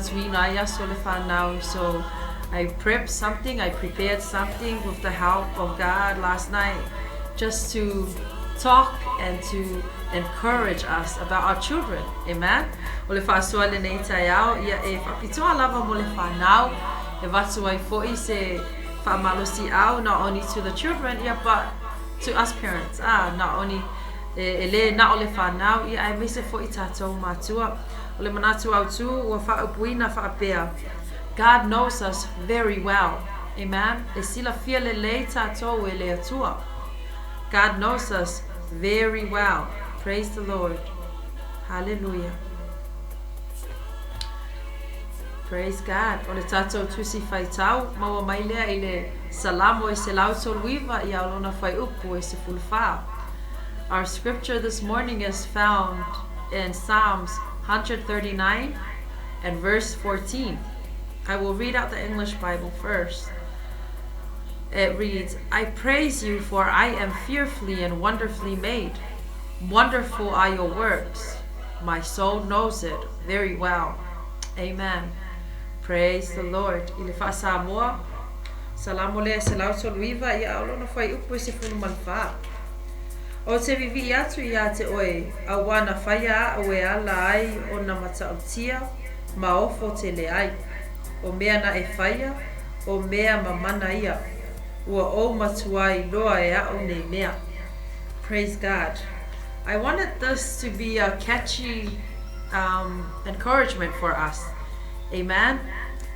manaituina ai aso o le fanau. So I prepped something, I prepared something with the help of God last night just to talk and to encourage us about our children. Amen. O le faasoa lenei taeao, ia e faapitoa lava mo le fanau, e avatu ai foi se faamalosiau not only to the children, ia, but to us parents. Ah, not only e le na o le fanau, ia aemaise foi tatou matua. O le manatu autu ua faaupuina faapea, God knows us very well. Amen. E silafia lelei tatou e le Atua. God knows us very well. Praise the Lord. Hallelujah. Praise God. O le tatou tusi faitau, maua mai lea i le Salamo e 139 ia o lona fuaiupu e 14. Our scripture this morning is found in Psalms 139 and verse 14. I will read out the English Bible first. It reads, I praise you, for I am fearfully and wonderfully made. Wonderful are your works. My soul knows it very well. Amen. Praise the Lord. I le faa-Samoa, Salamo lea e 139, ia o lona fuaiupu e 14. Ou te vivii atu iā te oe, auā na whaia aʻu e ala ai ona matautia ma ofo tele ai. O mea na e whaia, o mea mamana ia. Ua ou matuā iloa e aʻu nei mea. Praise God. I wanted this to be a catchy encouragement for us. Amen.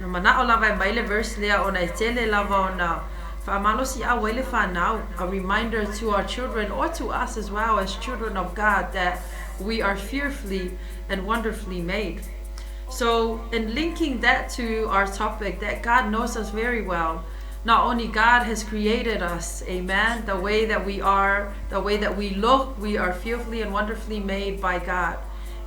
Na manao lava e aumai le verse lea ona e tele lava ona faamalosiau ai le fanau, a reminder to our children or to us as well as children of God that we are fearfully and wonderfully made. So in linking that to our topic, that God knows us very well, not only God has created us, amen, the way that we are, the way that we look, we are fearfully and wonderfully made by God.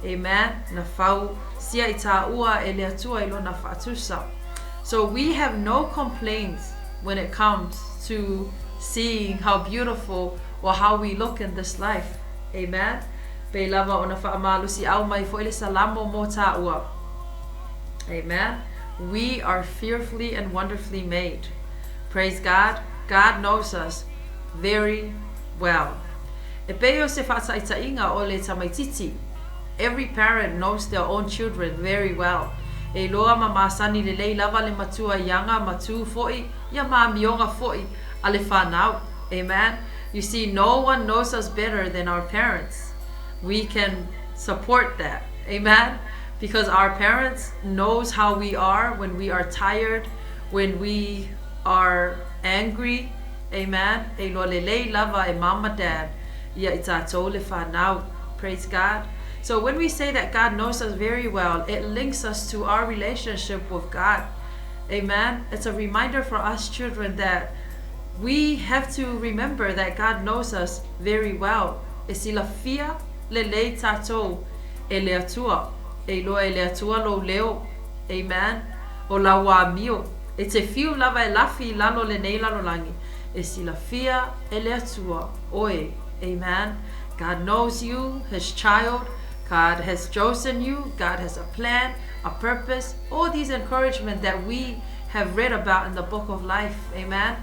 Amen. Na fausia i tāua e le Atua i lona faatusa. So we have no complaints when it comes to seeing how beautiful or how we look in this life. Amen. Pei lava ona faamalosiau mai foi le Salamo mo tāua. Amen. We are fearfully and wonderfully made. Praise God. God knows us very well. E pei o se faataitaiga o le tamaititi. Every parent knows their own children very well. E iloa ma masani lelei lava le matua i aga ma tu foi, ia ma amioga foi a le fanau. Amen. You see, no one knows us better than our parents. We can support that. Amen. Because our parents knows how we are when we are tired, when we are angry. Amen. E iloa lelei lava e mom and dad ia i tatou le fanau. Praise God. So when we say that God knows us very well, it links us to our relationship with God. Amen. It's a reminder for us children that we have to remember that God knows us very well. E silafia lelei tatou e le Atua. E iloa e le Atua lou leo. Amen. O lau amio. E te fiu lava e lafi i lalo o lenei lalolagi. E silafia e le Atua oe. Amen. God knows you, His child. God has chosen you. God has a plan, a purpose. All these encouragement that we have read about in the book of life. Amen.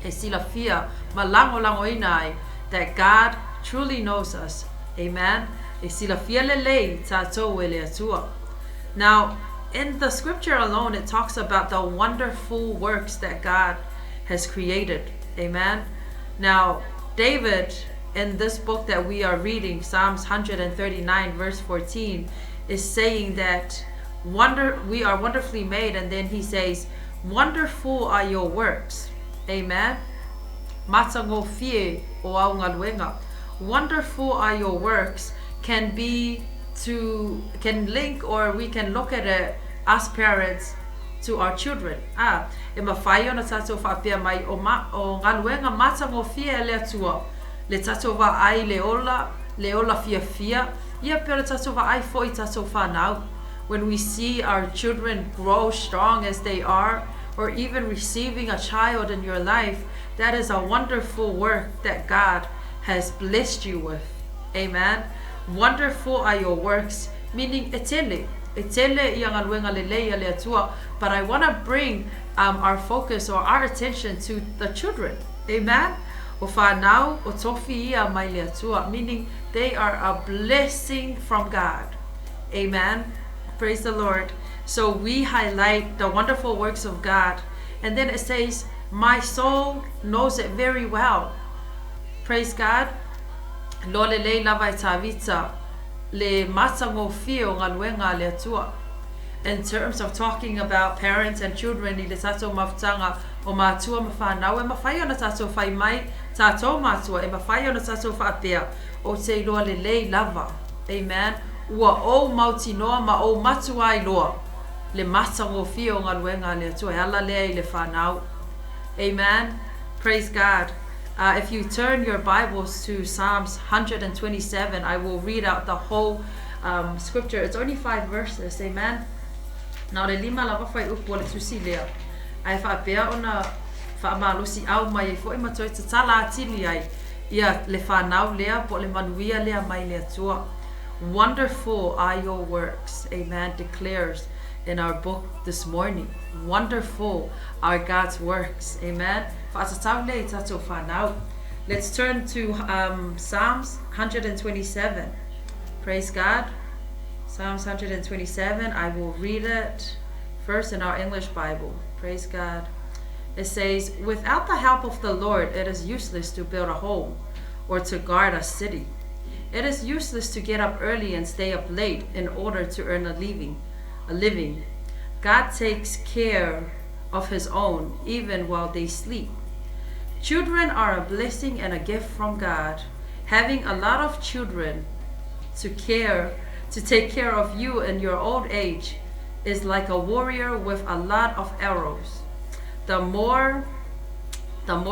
E silafia ma lagolagoina ai that God truly knows us. Amen. E silafia lelei tatou e le Atua. Now, in the scripture alone, it talks about the wonderful works that God has created. Amen. Now, David, in this book that we are reading, Psalms 139, verse 14, is saying that wonder we are wonderfully made, and then he says, Wonderful are your works. Amen. Matagofie o au galuega. Wonderful are your works can be to can link, or we can look at it us parents to our children. Ah, e mafai ona tatou faapea mai o ma, o galuega matagofie a le Atua, le tatou vaai le ola, le ola fiafia, ia pe o le tatou vaai foi i tatou fanau. When we see our children grow strong as they are, or even receiving a child in your life, that is a wonderful work that God has blessed you with. Amen. Wonderful are your works, meaning e tele. E tele ia galuega lelei a le Atua, but I want to bring our focus or our attention to the children. Amen? O whanau, o tofi ia mai le Atua, meaning they are a blessing from God. Amen? Praise the Lord. So we highlight the wonderful works of God. And then it says, my soul knows it very well. Praise God. Iloa lelei lava e Tavita le matagofie o galuega a le Atua. In terms of talking about parents and children i le tatou mafutaga o matua ma whanau, e mawhai ona tatou whai mai, tatou matua, e mafai ona tatou faapea, ou te iloa lelei lava. Amen. Ua ou mautinoa ma ou matua iloa le matagofie o galuega a le Atua e ala lea i le whanau. Amen. Praise God. If you turn your Bibles to Psalms 127, I will read out the whole scripture. It's only 5 verses. Amen. Na o le 5 lava fuaiupu o le tusi lea. Ae faapea ona faamālosi'au mai ai fo'i ma toe tatala atili ai ia le fanau lea po o le manuia lea mai le Atua. Wonderful are your works, amen, declares in our book this morning. Wonderful are God's works, amen. Fa'atatau lea i tatou fanau. Let's turn to Psalms 127. Praise God. Psalms 127, I will read it first in our English Bible. Praise God. It says, without the help of the Lord, it is useless to build a home or to guard a city. It is useless to get up early and stay up late in order to earn a living. God takes care of his own, even while they sleep. Children are a blessing and a gift from God. Having a lot of children to take care of you in your old age is like a warrior with a lot of arrows. The more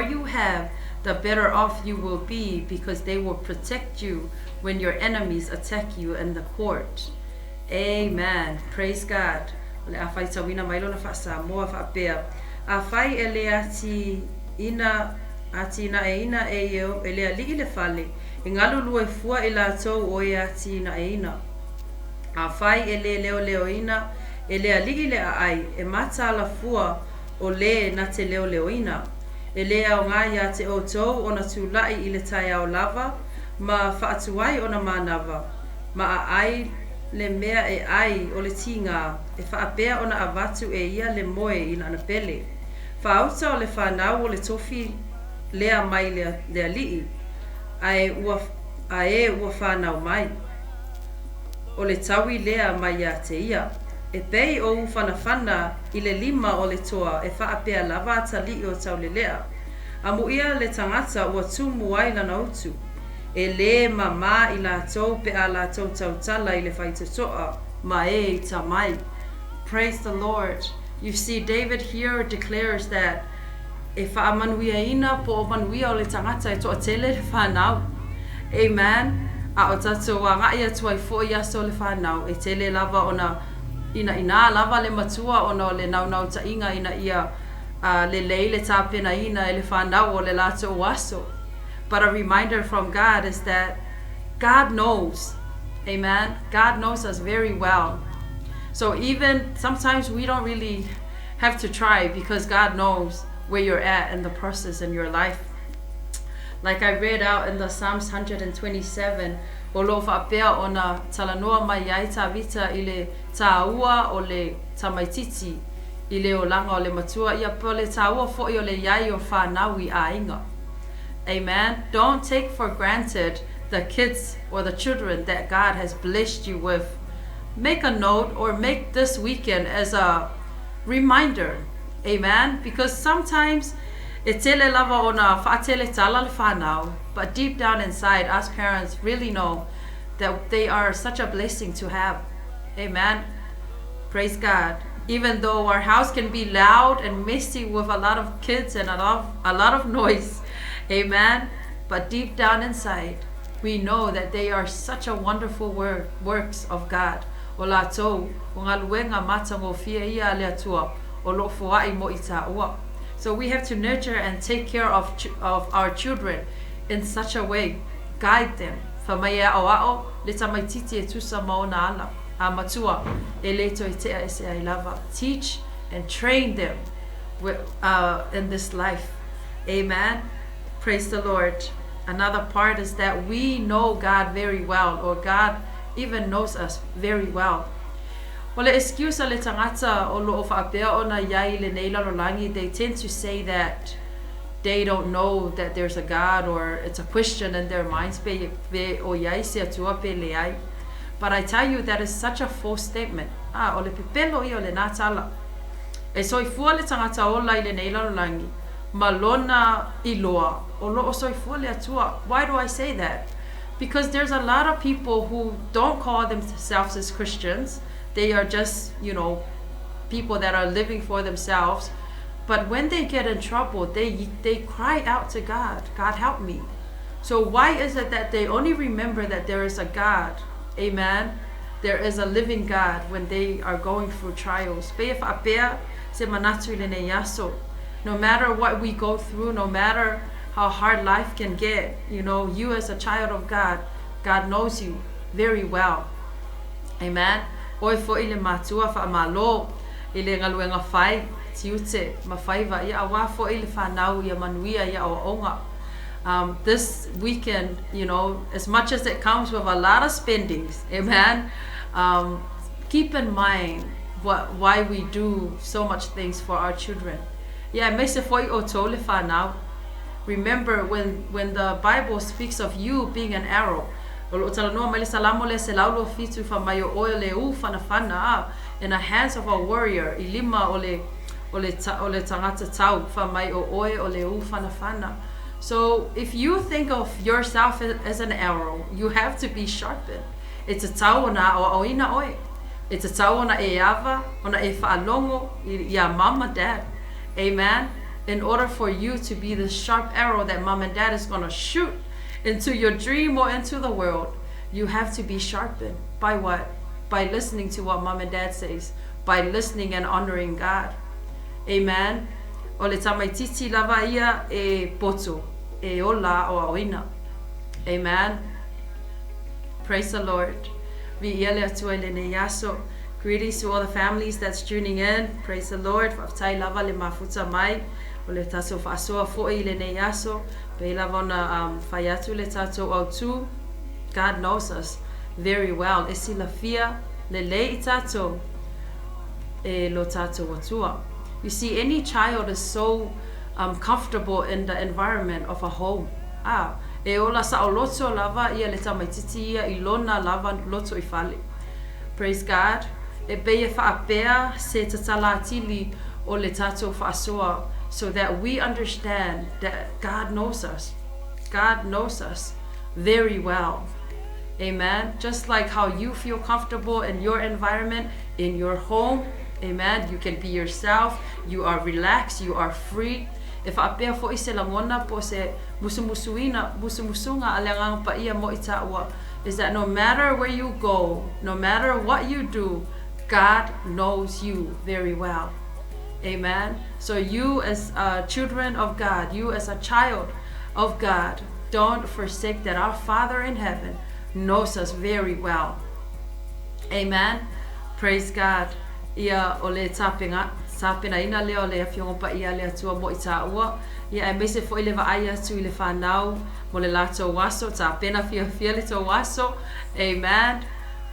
you have, the better off you will be, because they will protect you when your enemies attack you in the court. Amen. Praise God. O le a faitauina mai lona faa-Samoa faapea. Afai e le atinaeina e le Alii le fale, e galulue fua i latou o e atinaeina. Afai e le leoleoina e le Alii le aai, e mataala fua o le na te leoleoina. E le aoga ia te outou ona tula'i i le taeao lava, ma faatuai ona manava, ma aai le mea e ai o le tiga, e faapea ona avatu e ia le moe i lana pele. Faauta o le whanau o le tofi lea mai le Alii, ae ua whanau mai. O le taui lea mai ia te ia. E pei o uwhanawhana i le lima o le toa e faapea lava atalii o taulelea. Amuia le tagata ua tumu ai lana utu. E le mama i latou pe a latou tautala i le faitotoa ma e i tamai. Praise the Lord. You see, David here declares that e faamanuiaina po o manuia o le tagata e toatele le whanau. Amen. A o tatou aga'i atu ai fo'i aso o le whanau, e tele lava ona ina ina lava le matua ona o le naunauta'iga ina ia lelei le tapenaina e le whanau o le latou aso. But a reminder from God is that God knows. Amen. God knows us very well. So even sometimes we don't really have to try, because God knows where you're at in the process in your life. Like I read out in the Psalms 127, o lo faapea ona talanoa mai ai Tavita i le tāua o le tamaititi i le olaga o le matua, ia po le tāua fo'i o le iai o whanau i āiga. Amen. Don't take for granted the kids or the children that God has blessed you with. Make a note or make this weekend as a reminder. Amen. Because sometimes e tele lava ona faatele tala le whanau, but deep down inside, us parents really know that they are such a blessing to have. Amen. Praise God. Even though our house can be loud and messy with a lot of kids and a lot of noise. Amen. But deep down inside, we know that they are such a wonderful works of God. O latou, o galuega matagofie ia a le Atua, o loo foa'i mo i tāua. So we have to nurture and take care of our children in such a way. Guide them. Fa mai e ao ao, le tamaititi e tusa ma ona ala. a matua e le toe te'a ese ai lava. Teach and train them in this life. Amen. Praise the Lord. Another part is that we know God very well, or God even knows us very well. O le excuse a le tagata o lo'o faapea ona i ai i lenei lalolagi, they tend to say that they don't know that there's a God or it's a question in their minds pe pe o i ai se Atua pe leai. But I tell you that is such a false statement. Ah, o le pepelo ia o lena tala. E soifua le tagata ola i lenei lalolagi ma lona iloa o lo'o soifua le Atua. Why do I say that? Because there's a lot of people who don't call themselves as Christians. They are just, people that are living for themselves. But when they get in trouble, they cry out to God, "God, help me." So why is it that they only remember that there is a God? Amen. There is a living God when they are going through trials. Pei e faapea se manatu i lenei aso. No matter what we go through, no matter how hard life can get, you as a child of God, God knows you very well. Amen. Oe fo'i le matua faamalo i le galuega fai, tiute ma faiva ia auā fo'i le fanau ia manuia i aoaoga. This weekend, as much as it comes with a lot of spendings, amen, keep in mind why we do so much things for our children. Ia aemaise fo'i outou le fanau. Remember when the Bible speaks of you being an arrow, o lo'o talanoa mai le Salamo lea 127 fai mai o oe o le ū fanafana a in the hands of a warrior i lima o le o le o le tagata tau fai mai o oe o le ū fanafana. So if you think of yourself as an arrow, you have to be sharpened. E tatau ona aoaoina oe. E tatau ona e ava, ona e faalogo iā mama, dad. Amen. In order for you to be the sharp arrow that mom and dad is going to shoot into your dream or into the world, you have to be sharpened. By what? By listening to what mom and dad says. By listening and honoring God. Amen. O le tamaititi lava ia e poto, e ola aoaoina. Amen. Praise the Lord. Viia le Atua i lenei aso. Greetings to all the families that's tuning in. Praise the Lord. Faafetai lava le mafuta mai. O le tatou faasoa fo'i i lenei aso. Pei lava ona fai atu le tatou autū. God knows us very well. E silafia lelei i tatou e lo tatou Atua. You see, any child is so comfortable in the environment of a home. Ah, e ola saoloto lava ia le tamaititi ia i lona lava lotoifale. Praise God. E pei e faapea se tatala atili o le tatou faasoa so that we understand that God knows us. God knows us very well. Amen. Just like how you feel comfortable in your environment, in your home. Amen. You can be yourself. You are relaxed. You are free. E faapea fo'i se lagona po o se musumusuina, musumusuga a le Agaga Paia mo i taua is that no matter where you go, no matter what you do, God knows you very well. Amen. So you as children of God, you as a child of God, don't forsake that our Father in heaven knows us very well. Amen. Praise God. Ia o le tapenga, tapenaina lea o le Afioga Paia a le Atua mo i taua, ia aemaise fo'i le vaai atu i le fanau mo le latou aso, tapena fiafia le tou aso. Amen.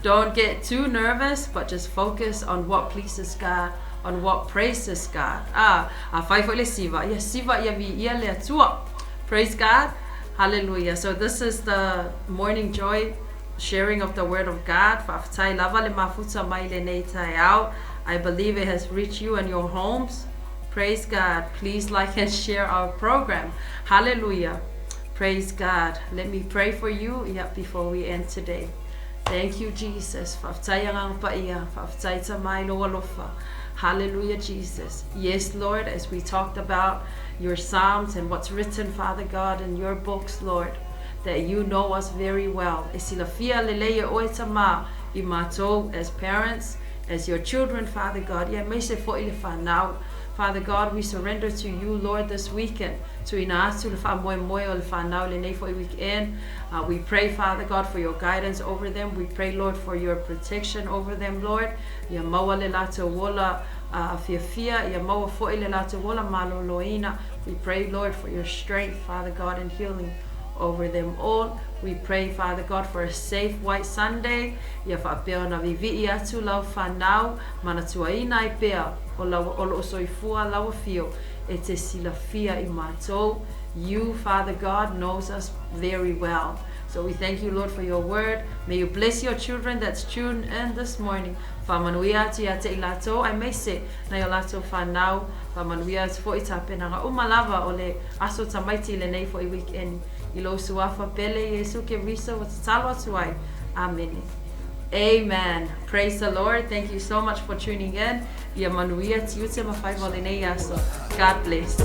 Don't get too nervous, but just focus on what pleases God, on what praises God. Ah, afai fo'i le siva, ia siva ia viia le Atua. Praise God. Hallelujah. So this is the morning joy sharing of the word of God. Faafetai lava le mafuta mai lenei taeao. I believe it has reached you and your homes. Praise God. Please like and share our program. Hallelujah. Praise God. Let me pray for you, yeah, before we end today. Thank you, Jesus. Faafetai Agaga Paia. Faafetai Tama i lou alofa. Hallelujah, Jesus. Yes, Lord, as we talked about your Psalms and what's written, Father God, in your books, Lord, that you know us very well. E silafia lelei e oe Tama i matou as parents, As your children, Father God, ia aemaise foi le fanau. Father God, we surrender to you, Lord, this weekend. Tuuina atu le faamoemoe o le fanau i lenei foi weekend. We pray, Father God, for your guidance over them. We pray, Lord, for your protection over them, Lord. Ia maua le latou ola fiafia, ia maua foi le latou ola maloloina. We pray, Lord, for your strength, Father God, and healing over them all. We pray, Father God, for a safe White Sunday. Ia faapea ona vivii atu lau fanau, manatuaina ai pea o lau, o loo soifua lau afio e te silafia i matou. You, Father God, knows us very well. So we thank you, Lord, for your word. May you bless your children that's tuned in this morning. Faamanuia atu ia te i latou, aemaise nai o latou fanau. Faamanuia atu foi i tapenaga uma lava o le Aso Tamaiti i lenei foi weekend. I lou Suafa pele Iesu Keriso ua tatalo atu ai. Amene. Amen. Praise the Lord. Thank you so much for tuning in. Ia manuia tiute ma faiva o lenei aso. God bless.